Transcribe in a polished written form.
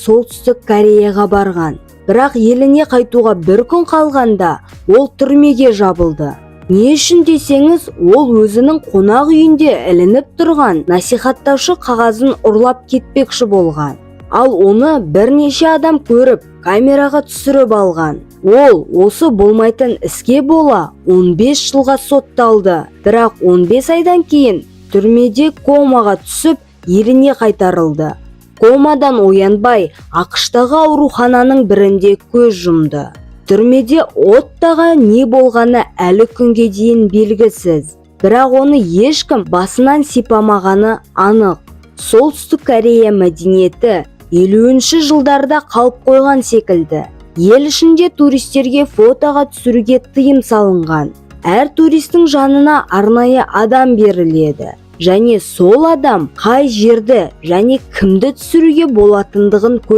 Солтүстік Кореяға барған. Бірақ еліне қайтуға бір күн қалғанда ол түрмеге жабылды. Не үшін десеңіз, ол өзінің қонақ үйінде ілініп тұрған насихаттаушы қағазын ұрлап кетпекші болған. Ал оны бірнеше адам көріп, камераға түсіріп алған. Ол осы болмайтын іске бола 15 жылға сотталды. Бірақ 15 айдан кейін түрмеде комаға түсіп, еліне қайтарылды. Комадан оянбай, АҚШ-тағы аурухананың бірінде көз жұмды. Түрмеде Оттаға не болғаны әлі күнге дейін белгісіз. Бірақ оны ешкім басынан сипамағаны анық. Солтүстік Корея мәдениеті 50 жылдарда қалып қойған секілді. Ел ішінде туристерге фотоға түсіруге тыйым салынған. Әр туристің жанына арнайы адам беріледі. Және сол адам қай жерді және кімді түсіруге болатындығын